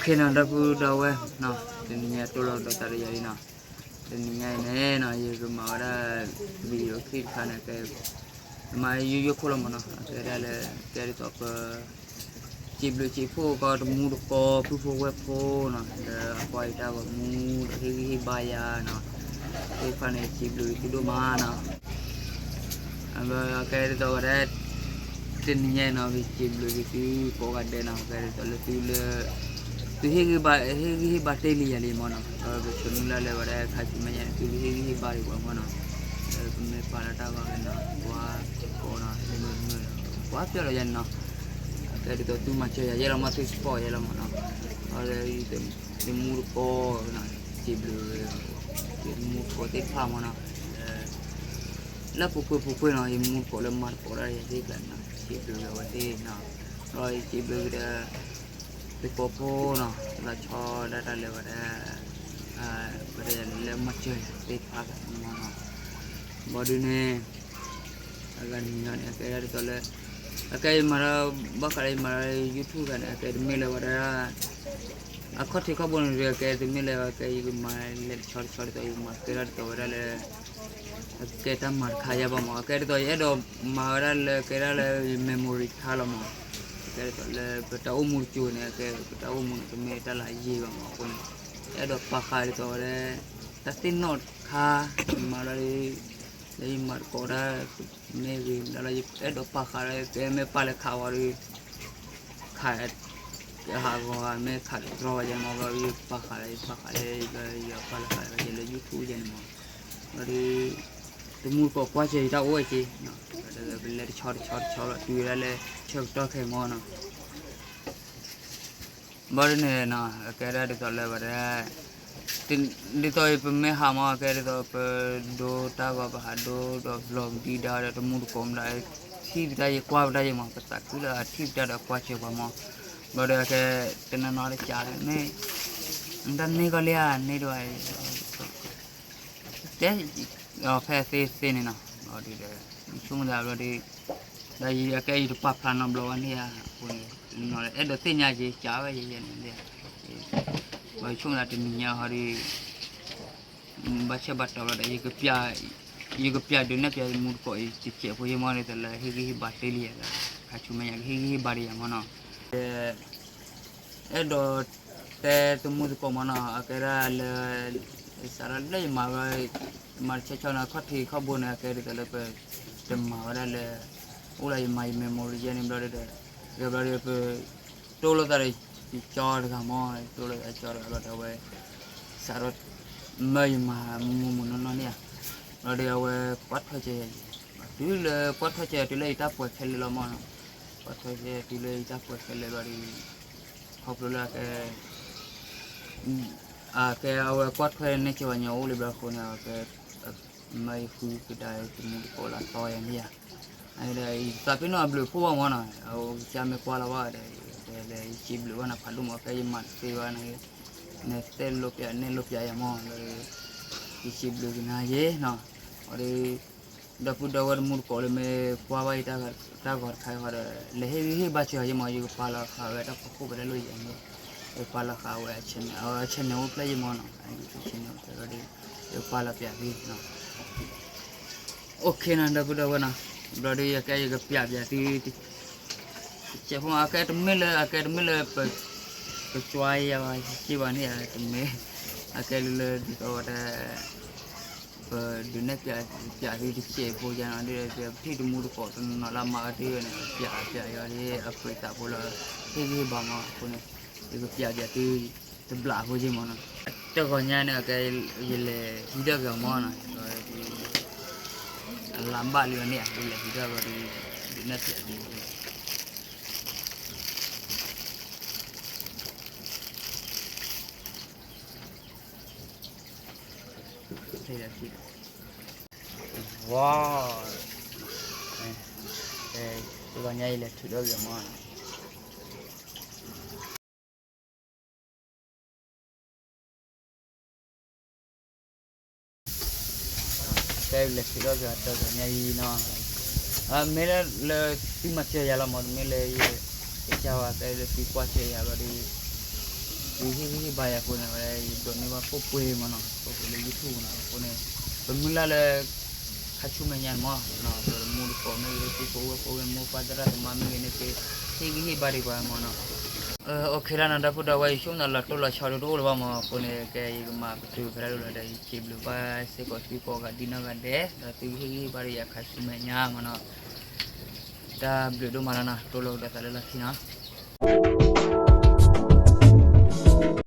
ခ့နီၤ ဒီပုၢ်ဒီဝဲၢ်နီၤ, တနံၤညါတိၢ်လီၤဒီးသးတယၤလံနီၤ, တနံၤညါအံၤန့ၣ်နီၤ ယကမၤဝဲဒၣ် video clip တခါန့ၣ် ကဲ မၤယိယိခိၣ်လီၤမးနီၤ, အကဲဒၣ်လၢ ကဲဒ်သိးပ စံးဘျုးစံးဖှိၣ်ကီးတမူတကိး ပုၢ်ဖိဝဲၢ်ဖိနီၤ လၢအကွၢ်ယတၢ်ဂီၤမူ ဒီးဟ့ၣ်ဂံၢ်ဟ့ၣ်ဘါယၤနီၤ, သ့ၣ်တဖၣ်န့ၣ် စံးဘျုးသုဒိၣ်မးနီၤ. အကဲဒ်သိးဝဲဒၣ် တနံၤညါအံၤနီၤ ပစံးဘျုးက့ၤသုကိးဂၤဒဲးနီၤ, ကဲဒ်သိးလၢသုလၢ သုဟ့ၣ်ဂံၢ်ဟ့ၣ်ဘါတ့ၢ်လံယၤလံမးနီၤ, ပဆိမိၣ်လၢလၢဝဲဒၣ်ခါဆူမဲာ်ညါန့ၣ် သုကဟ့ၣ်ဂံၢ်ဟ့ၣ်ဘါဒံးပှၤမးနီၤ, ပမ့ၢ်ပာ်လီၤတၢ်ဂီၤက့ၤနီၤ ပှၤကိးနီၤ မ့ၢ်မ့ၢ် ပှၤပျဲၢ်လီၤယၤန့ၣ်နီၤ, ကဲဒ်သိးသုမၤစၢၤယၤယဲလီၤမး သု support ယဲလီၤမးနီၤ, ဒီး တမူတကိး စံးဘျုး တမူတကိးသ့ၣ်တဖၣ်မးနီၤ, လၢပူၤကွံာ်ပူၤကွံာ်နီၤ ယမူတကိးလၢမၤတကိးဒၣ်ယၤသ့ၣ်တဖၣ်န့ၣ်နီၤ စံးဘျုးက့ၤအဝဲသ့ၣ်နီၤ, ဒီးယစံးဘျုးက့ၤဒီး သုကိးဖိနီၤ လီၤဆီဒၣ်တၢ်လၢဝဲဒၣ် ဝဲဒၣ်ယၤလၢမၤစၢၤယၤသ့ၣ်တဖၣ်မးနီၤ, ဘၣ်ဒုးန့ၣ် အဂၤတမံၤန့ၣ် အကဲဒ်သိးလၢ အကဲယမၤဒီး ဘၣ်ဃးလၢယမၤဒီး YouTube တဂၤန့ၣ် အကဲတမ့ၢ်လၢဝဲဒၣ် အခီၣ်ထံးခီၣ်ဘိန့ၣ်ဒီး အကဲတမ့ၢ်လၢအကဲယကမၤလဲၤတဆီတဆီဒ်သိး ယကမၤကဲဒၣ်ဒ်သိးဝဲဒၣ်လၢ အကဲတၢ်မၤတခါယါဘၣ်မး အကဲဒ်သိးယအဲၣ်ဒိးမၤဝဲဒၣ်လၢကဲဒၣ်လၢယ memory တခါလီၤမး, အကဲဒ်သိးလၢပတၢ်အိၣ်မူတစိၤန့ၣ် အကဲပတၢ်အိၣ်မူန့ၣ် တမ့ၢ်တၢ်လၢအယံာ်ဘၣ်မးအဃိန့ၣ် အဲၣ်ဒိးပာ်ဃာ်ဒ်သိးဝဲဒၣ် တၢ်သ့ၣ်နီၣ်တခါ ယမၤလီၤဒ် လၢယမၤတကိးဒၣ် မ့ၢ်ဂ့ၤဒၣ်လၢ ယအဲၣ်ဒိးပာ်ဃာ်လၢ ကဲမ့ၢ်ပာ်လၢခးဝဲဒီး ခး ဟးဂီၤမ့ၢ်ခးတြီဝဲယဲမး ဘျီဒ်ယပာ်ဃာ်လၢ ယပာ်ဃာ်လၢ ယပာ်လၢခးလၢယလၢ YouTube ယဲန့ၣ်မး ဘျီဒ် တမူတကိးကွၢ်စၢၤယတၢ်အိၣ်ဝဲက့ၤ ပလဲၤတဆီတဆီတဆီလီၤ တုၤဝဲဒၣ်လၢဆၢကတီၢ်ခဲအံၤမးနီၤ ဘၣ်ဒ်န့ၣ်နီၤ အကဲဒၣ်ဒ်သိးလၢဝဲဒၣ် ဒ်သိးပမ့ၢ်ဟးမး အကဲဒ်သိးပဒိတၢ်ဂီၤ ပဟးဒိဒီး vlog ဒံးဒါဒီး တမူတကိးမးဒီး ထံၣ်ပတၢ်ယကွၢ်ပတၢ်ယမး ပသးခုလၢအထံၣ်ပတၢ်ဒီးကွၢ်စၢၤပှၤမး ဘျီဒီးအကဲ တနီၤနီၤတကးဒီး မ့ၢ် တၢ်န့ၢ်ကီလံဧါ န့ၢ်ဒိၣ် တဲ ဖဲသ့သ့န့ၣ်နီၤ ဘျီဒ်ဒီး ဆိကမိၣ်သးဘျီဒ် ဒီးယကဲယတပာ်ဖျါနီတဘျီဘၣ်န့ၣ်ဧါ အဃိန့ၣ် နီၤလၢအဲၣ်ဒိးသ့ၣ်ညါက့ၤ ကးဝဲယဲယဲန့ၣ် ဘျီဆိကမိၣ်သးတနံၤညါဟီဒ် ဘၣ်ဆၢဘၣ်တီၤဘျီဒီး ယကပျးဒုးနဲၣ်ပျးမူတကိးအံၤ တစဲးဖိယဲမးန့ၣ် တလၢဟ့ၣ်ဂံၢ်ဟ့ၣ်ဘါတ့ၢ်လံယၤလၢ ခါဆူမဲာ်ညါကဟ့ၣ်ဂံၢ်ဟ့ၣ်ဘါတ့ၢ်ယၤမးနီၤ အဲၣ်ဒိးတဲတမူတကိးမးနီၤ အကဲဒၣ်လၢ စးထီၣ်လၢယမၤဝဲ မၤတဆီဆီန့ၣ် ခီၣ်ထံးခီၣ်ဘိန့ၣ် အကဲဒ်သိးလၢပ တမၤဝဲဒၣ်လၢ အိၣ်လၢယမၤယ memory ယဲန့ၣ်ဘျီဒီး ဒီးဘျီဒီးပ တိၢ်လိာ်သးဒီး ယကၠီတဂၤမး တိၢ်လိာ်သးကၠီတဂၤဘျီဒီးအဝဲ စးထီၣ် မၢယမၤမူမူနီၢ်နီၢ်န့ၣ်ဧါ ဘျီဒီးအဝဲကွၢ်ထွဲကဲယၤ တုၤလၢကွၢ်ထွဲကဲယၤတုၤလၢယတၢ်ပှဲၤခဲလၢာ်လီၤမးနီၤ ကွၢ်ထွဲကဲယၤတုၤလၢယတၢ်ပှဲၤခဲလၢာ်ဘျီဒီး ခီဖျိလၢအကဲ အကဲအဝဲကွၢ်ထွဲန့ၢ်ကဲဝဲညီအိၣ်လံဘျီအဃိန့ၣ် အကဲ မၢယဃုကဒါတမူတကိးလၢအသီယၤန့ၣ်ဧါ ဒီးယသးပ့ၤနီၣ်အဘျုးဖှိၣ်ဘၣ်မးနီၤ အကစၢ်မ့ၢ်ကွၢ်လီၤဘၣ်ဒီး ဒီးယစံးဘျုးဘၣ်နၤဖးဒိၣ်မး ကဲယမၤတသ့ဘၣ်န့ၣ် နတဲလိာ်ပျးန့ၢ်လိာ်ပျးယၤမး ဒီး ယစံးဘျုးက့ၤနၤယဲနီၤ ဒီး ဒီပုၢ်ဒီဝဲၢ်တမူတကိးလၢမ့ၢ်ကွၢ်ဘၣ်ယတၢ်ဂီၤတခါအံၤဃီဒီး လဲၤဟ့ၣ်ဂံၢ်ဟ့ၣ်ဘါစၢၤယၤမး ယကပာ်လီၤဃာ်ဝဲတၢ်ဖီခိၣ်ပတဲလိာ်ယၤန့ၣ် ယကပာ်လီၤဃာ်ဝဲ အ channel အိၣ်ဖျဲၣ်ယမးနီၤ အ YouTube channel အိၣ်ဖျဲၣ်ဒီး ယကပာ်လီၤပျးသုနီၤ OK နီၤ ဒီပုၢ်ဒီဝဲၢ်နီၤ ဘျီဒီးယကဲယကပျးပျးသု တစဲးဖိမး အကဲတမ့ၢ်လၢ အကဲတမ့ၢ်လၢပ ကကွၢ်ယၤဘၣ် ယစ့ၢ်ဘၣ်န့ၣ် တမ့ၢ် အကဲလၢလၢဒ်သိးဝဲဒၣ် ပဒုးနဲၣ်ပျးသုတစဲးဖိယၤနီၤ ဒ်ဒီးပထံၣ်တမူတကိးတနီၤနီၤလၢအမၤအီၤတ့ၢ်ဝဲန့ၣ် ပျးပျးယၤဒ်အပှ့ၤသးဖိလီၤ ဟ့ၣ်ဂံၢ်ဟ့ၣ်ဘါမးအဃိန့ၣ် ယကပျးပျးသု တဘျးဖိယ့ၢ်မးနီၤ တဂီၤညါန့ၣ် အကဲ ယလဲၤဟံးထီၣ်က့ၤအီၤမးနီၤ အလါဘၣ်လံန့ၣ် ယလဲၤဟံးထီၣ်ဝဲဒီး ဒုးနဲၣ်ပျးသု ဝါ တဂီၤညါအံၤလဲၤထုးထီၣ်က့ၤမးနီၤ ကဲလဲၤထုးထီၣ်က့ၤတဂီၤညါအံၤနီၤ မ့ၢ်လၢသုမၤစၢၤယၤလီၤမး တမ့ၢ်လၢယကစၢ်ဝဲ ကဲလၢသုကွၢ်စၢၤယၤဘျီဒီး သုဟ့ၣ်ဂံၢ်ဟ့ၣ်ဘါယၤအဃိန့ၣ် ဝဲယဒိးန့ၢ်ဘၣ်ပိာ်ပှဲၤမးနီၤ, ပိာ်ပှဲၤလၢ YouTube နီၤ, အဃိန့ၣ် ပမုၢ်လၢ်လၢ ခါဆူမဲာ်ညါန့ၣ်မးနီၤ, ပမူတကိးမ့ၢ်ဂ့ၤ သုဖိဝဲၢ်ဖိဝဲၢ်မိၢ်ပၢ်သရၣ်သမါမ့ၢ်ဂ့ၤန့ၣ် သုဟ့ၣ်ဂံၢ်ဟ့ၣ်ဘါဒံးပှၤမးနီၤ. အိၣ်ခ့လၢနီၤ ဒီပုၢ်ဒီဝဲၢ် ယဆိကမိၣ်လီၤတိၢ်လီၤဆီဒိၣ်တအိၣ်လၢၤဘၣ်မး, အဃိန့ၣ် ကဲယကမၤပတုာ်ဖဲဒၣ်ဒိၣ်လီၤဒီး ယစံးဘျုးဘၣ်စ့ၢ်ကီးသုကိးဂၤဒဲးနီၢ်ဂၤဒဲး, ဒီးသုဟ့ၣ်ဂံၢ်ဟ့ၣ်ဘါဒံးယၤခါဆူမဲာ်ညါမးနီၤ. တၢ်ဘျုးဒိၣ်မးလီၤနီၤ, တိၢ်လိာ်ကဒီးသးလၢလီၢ်ခံနီၤ.